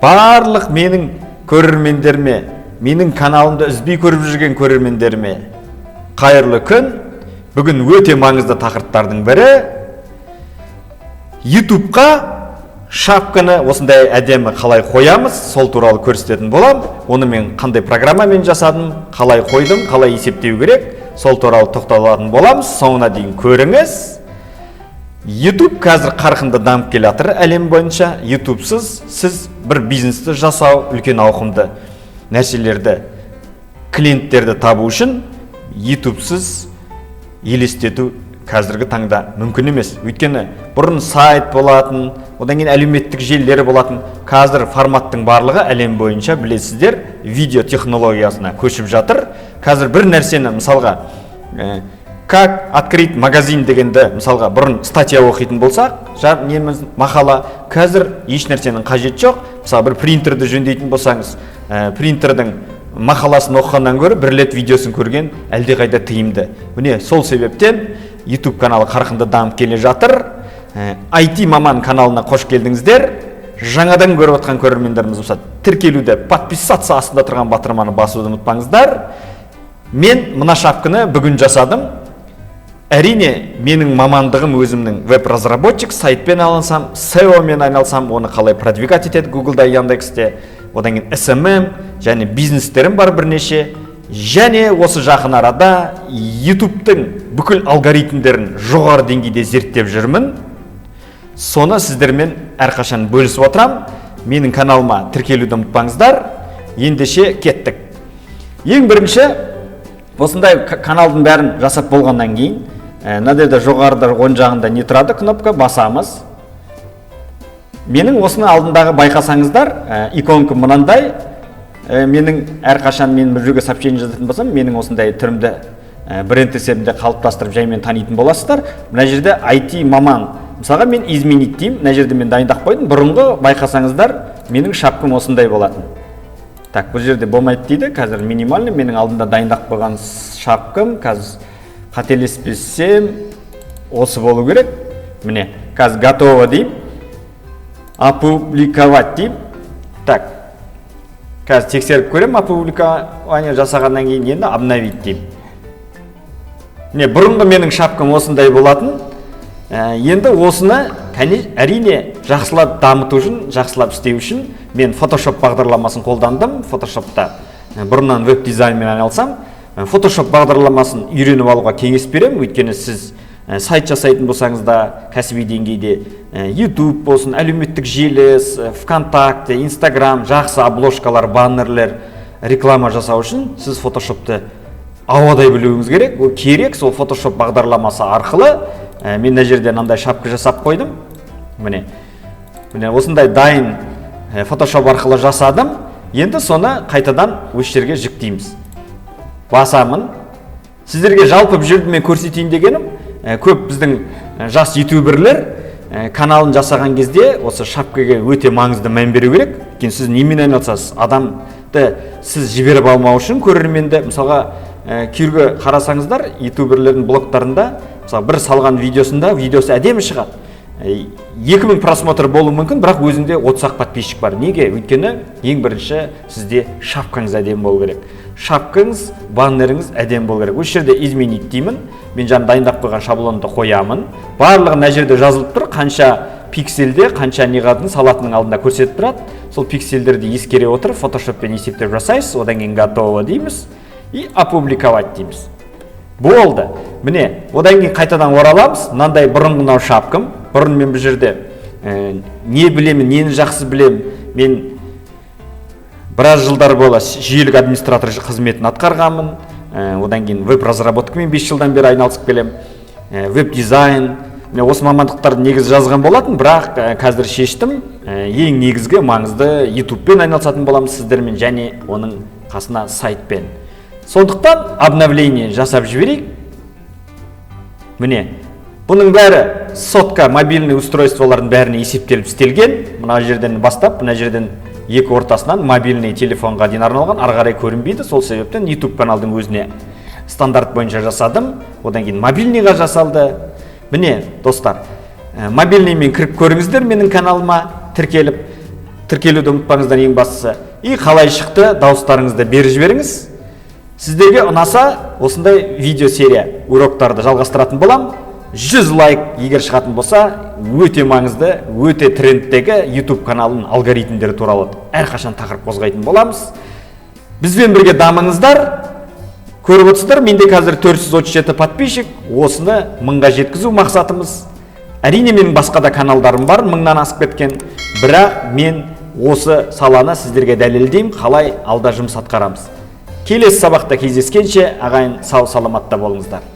Барлық менің көрермендеріме, менің каналымды үзбей көріп жүрген көрермендеріме қайырлы күн! Бүгін өте маңызды тақырыптардың бірі: Ютубқа шапканы осындай әдемі қалай қоямыз, сол туралы көрсететін болам. Оны мен қандай программамен жасадым, қалай қойдым, қалай есептеу керек, сол туралы тоқталатын боламыз. Соңына дейін көріңіз. YouTube қазір қарқынды дамып келе жатыр әлем бойынша. Ютубсыз сіз бір бизнесті жасау, үлкен ауқымды нәрселерді, клиенттерді табу үшін Ютубсыз елестету қазіргі таңда мүмкін емес. Өйткені бұрын сайт болатын, одан кейін әлеуметтік желілер болатын. Қазір форматтың барлығы әлем бойынша, білесіздер, видео технологиясына көшіп жатыр. Қазір бір нәрсені, мысалға, «как открыть магазин» дегенді, мысалға, бұрын статья оқитын болсақ, неміз мақала, қазір еш нәрсенің қажеті жоқ. Мысалы, бір принтерді жөндейтін болсаңыз, принтердің мақаласын оқығаннан гөрі бір рет видеосын көрген әлдеқайда тиімді. Міне, сол себептен YouTube каналы қарқынды дамып келе жатыр. IT маман каналына қош келдіңіздер! Жаңадан көріп отқан көрермендеріміз болса, тіркелуді, подписаться астында тұрған батырманы басуды ұмытпаңыздар. Мен мына шапканы бүгін жасадым. Әрине, менің мамандығым өзімнің веб разработчик, сайтпен айналысам, SEO мен айналысам, оны қалай продвигать етеді Гуглда, Яндексте, одан кейін SMM және бизнестерім бар бірнеше. Және осы жақын арада Ютубтың бүкіл алгоритмдерін жоғары деңгейде зерттеп жүрмін. Соны сіздермен әрқашан бөлісіп отырамын. Менің каналыма тіркелуді ұмытпаңыздар. Ендеше, кеттік. Ең бірінші осындай каналдың бәрін жасап болғаннан кейін, мына жерде жоғарыда, оң жағында не тұрады, кнопка басамыз. Менің осының алдындағы, байқасаңыздар, иконка мынандай. Менің әрқашан мен біреуге сообщение жазатын болсам, менің осындай түрімді, бренд есебінде қалыптастырып, жаймен танитын боласыздар. Мына жерде IT маман. Мысалға, мен изменить деймін. Мына жерде мен дайындап қойдым. Бұрынғы, байқасаңыздар, менің шапкам осындай болатын. Так, бұл жерде болмайды дейді. Қазір минимальный менің алдында дайындап қойған шапкам, қазір қателеспесем, осы болу керек. Міне, қазір готово деймін, опубликовать деймін. Так, қазір тексеріп көремін. Опубликование жасағаннан кейін енді обновить деймін. Міне, бұрынғы менің шапкам осындай болатын. Енді осыны әрине жақсылап дамыту үшін, жақсылап істеу үшін мен Photoshop бағдарламасын қолдандым. Photoshopта бұрыннан веб дизайнмен айналысам. Photoshop бағдарламасын үйреніп алуға кеңес беремін, өйткені сіз сайт жасайтын болсаңыз да, кәсіби деңгейде, YouTube болсын, әлеуметтік желі, ВКонтакте, Инстаграм, жақсы обложкалар, баннерлер, реклама жасау үшін сіз Photoshopты ауадай білуіңіз керек. Ол керек. Сол Photoshop бағдарламасы арқылы мен мына жерде мынандай шапка жасап қойдым. Міне, міне, осындай дайын, Photoshop арқылы жасадым. Енді соны қайтадан осы жерге жүктейміз. Басамын. Сіздерге жалпы бұл жерде мен көрсетейін дегенім, көп біздің жас ютуберлер каналын жасаған кезде осы шапкаға өте маңызды мән беру керек. Өйткені сіз немен айналысасыз, адамды сіз жіберіп алмау үшін көрерменді. Мысалға, кейбірге қарасаңыздар, ютуберлердің блогтарында, мысалы, бір салған видеосында видеосы әдемі шығады, 2000 просмотр болуы мүмкін, бірақ өзінде 30 ақ подписчик бар. Неге? Өйткені ең бірінші сізде шапкаңыз әдемі болу керек, шапкаңыз, баннеріңіз әдемі болу керек. Осы жерде изменить деймін. Мен жаңа дайындап қойған шаблонды қоямын. Барлығы мына жерде жазылып тұр, қанша пиксельде, қанша неғатын салатынның алдында көрсетіп тұрады. Сол пиксельдерді ескере отырып, Фотошоппен есептеп жасайсыз. Одан кейін готово дейміз и опубликовать дейміз. Болды. Міне, одан кейін қайтадан ораламыз. Мынандай бұрынғы мынау шапкам. Бұрын мен бұл жерде не білемін, нені жақсы білемін? Мен біраз жылдар бола жүйелік администратор қызметін атқарғанмын. Одан кейін веб разработкамен 5 жылдан бері айналысып келемін, веб дизайн. Міне, осы мамандықтарды негізі жазған болатын, бірақ қазір шештім, ең негізгі маңызды ютубпен айналысатын боламыз сіздермен және оның қасына сайтпен. Сондықтан обновление жасап жіберейік. Міне, бұның бәрі сотка, мобильный устройстволардың бәріне есептеліп істелген. Мына жерден бастап, мына жерден екі ортасынан мобильный телефонға дейін арналған, ары қарай көрінбейді. Сол себептен YouTube каналдың өзіне стандарт бойынша жасадым, одан кейін мобильныйға жасалды. Міне, достар, мобильныймен кіріп көріңіздер менің каналыма тіркеліп. Тіркелуді ұмытпаңыздар ең бастысы. И қалай шықты, дауыстарыңызды беріп жіберіңіз. Сіздерге ұнаса, осындай видео серия уроктарды жалғастыратын болам. 100 лайк егер шығатын болса, өте маңызды, өте трендтегі YouTube каналының алгоритмдері туралы әрқашан тақырып қозғайтын боламыз. Бізбен бірге дамыңыздар. Көріп отырсыздар, менде қазір 437 подписчик. Осыны 1000-ға жеткізу мақсатымыз. Әрине, менің басқа да каналдарым бар, 1000-нан асып кеткен, бірақ мен осы саланы сіздерге дәлелдеймін, қалай алда жұмыс атқарамыз. Келесі сабақта кездескенше, ағайын, сау саламатта болыңыздар.